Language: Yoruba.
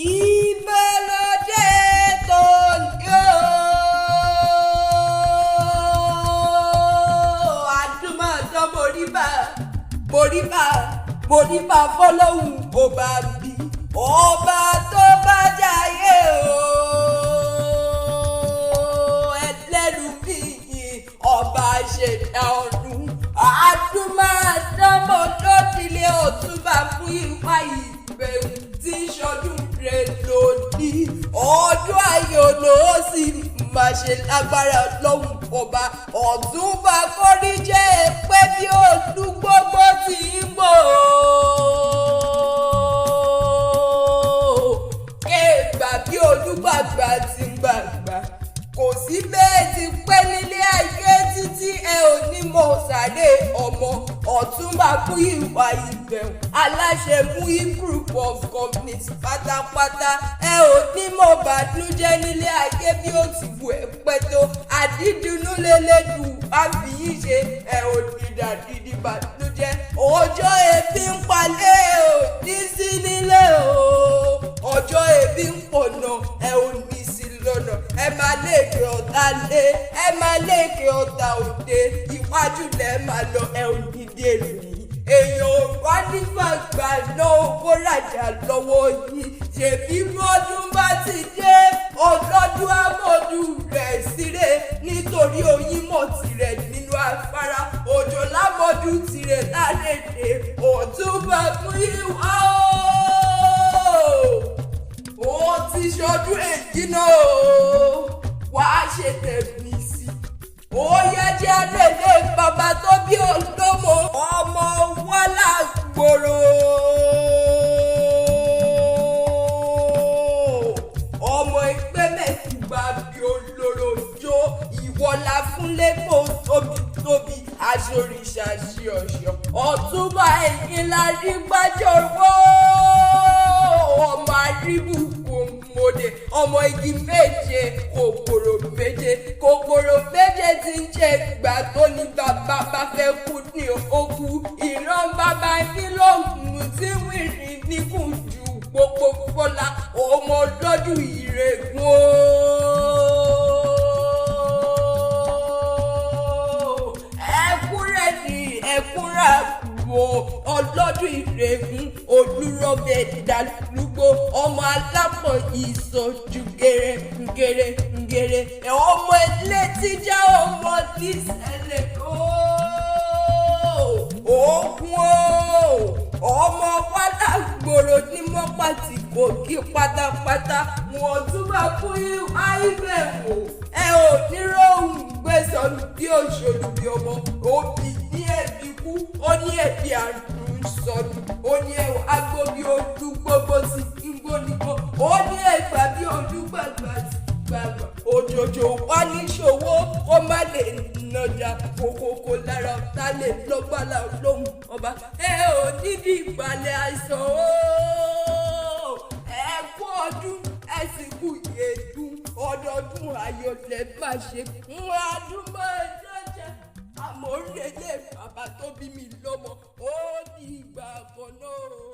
Ìbálòdé tó ń yó. Àdúmọ̀dán moríbà, moríbà, moríbà fọlọ́hún ọba bí. Ọba tó bá jayé o. Ẹlẹ́rù bí ọba ṣẹ̀dá ọdún. Àdúmọ̀dán mo lódìlé ọ̀túnba fún ìwà ìbẹ̀rù tí ń ṣọdún rẹ̀ lónìí. Ọdún ayọ̀ ló sì máa ṣe lágbára lọ́hùn ọba. Ọ̀túnba kọ́rí jẹ́ pé bí olúgbógbó ti ń bọ̀. Kéègbà bí olúgbàgbà ti ń gbàgbà. Kò sí bẹ́ẹ̀ ti pẹ́ nílé ayé títí ẹ ò ní mọ̀ sáré ọmọ. Ọ̀túnba fún ìwà ìbẹ̀wò aláṣẹ Muyi Group of Companies pátápátá. Ẹ ò ní mọ̀ bànújẹ́ nílé ayé bí ó ti wù ẹ́ pẹ́ tó. Àdídùnú lélẹ́dù àbí yín ṣe ẹ ò ní dàdídì bànújẹ́. Ọjọ́ ebi ń palẹ̀ ò ní sí nílé o. Ọjọ́ ebi ń pọ̀nà ẹ ò ní sí lọ́nà. Ẹ máa léèké ọ̀tá lé, ẹ máa léèké ọ̀tá òde. Iwájú lẹ máa lọ, ẹ ò ní dèrò yìí. Èèyàn ò wá nígbàgbà náà owó rajà lọ́wọ́ yìí. Ṣèbí bọ́dún bá ti dé, ọlọ́dún amọ̀dún rẹ̀ síre nítorí oyin mọ̀ tirẹ̀ nínú afárá. Òjò lámọ̀dún tirẹ̀ lálẹ́dẹ̀. Ọ̀túnba fún ìwà o. Ó ti ṣọdún èyí náà o. Wàá ṣe tẹ̀mí sí. Ó yẹ jẹ́ lélẹ̀ bàbá tó bí olómo ọmọ wa lágbòrò. Ọmọ ẹgbẹ́ mẹ́tùgbà bí olóró jó ìwọlá fúnlẹ́kọ̀ọ́ tóbi tóbi aṣoríṣà ṣe ọ̀ṣọ́. Ọ̀túnba ẹ̀yìn la rí gbájọ́ wọ́. Ọmọ àríbùkún mòde ọmọ igi méje kòkòrò méje kòkòrò méje tí ń jẹ ìgbà tó ní bàbá bá fẹ́ kú ní òkú. Ìran bàbá yín ló mú tí wìrì níkùn ju gbogbo fọlá ọmọ lọ́dún ìrègùn o. Ẹkúnrẹ́ ní ẹkúnrà wo ọlọ́dún ìrègùn olúrọ̀bẹ dàlúgbò ọmọ alápọ̀ ìsọjú gèrè gèrè gèrè ọmọ elétí jẹ́ ọmọ nísẹ̀lẹ̀ ooo òkun o ọmọ wàhálà gbòòrò ní mọ́pàtì kò kí pátápátá wọ́n tún bá fún ìwà ìbẹ̀wò ẹ ò ní rohùn gbé sọnù bí òṣèlú bí ọmọ òbí ní ẹ̀bí kú ó ní ẹ̀bí àrùn sọnù ó ní ẹwà agbó bí ojú gbogbo ti ń gbónígbó ó ní ẹgbà bí ojú gbàgbà ti gbàgbà òjòjò wá níṣòwò kó má lè nàjà kókókó lára ọ̀tá lè lọ́gbàlà lóhùn ọba ẹ ò nídìí ìgbàlẹ̀ àìsàn o ẹ kú ọdún ẹ sì kú ìyèdún ọdọọdún ayọ̀ lẹ má ṣe ń adúmọ̀ jẹ́jẹ́ àmọ́ rẹ̀lẹ̀ bàbá tó bí mi lọ́mọ ó di ìgbà kan náà.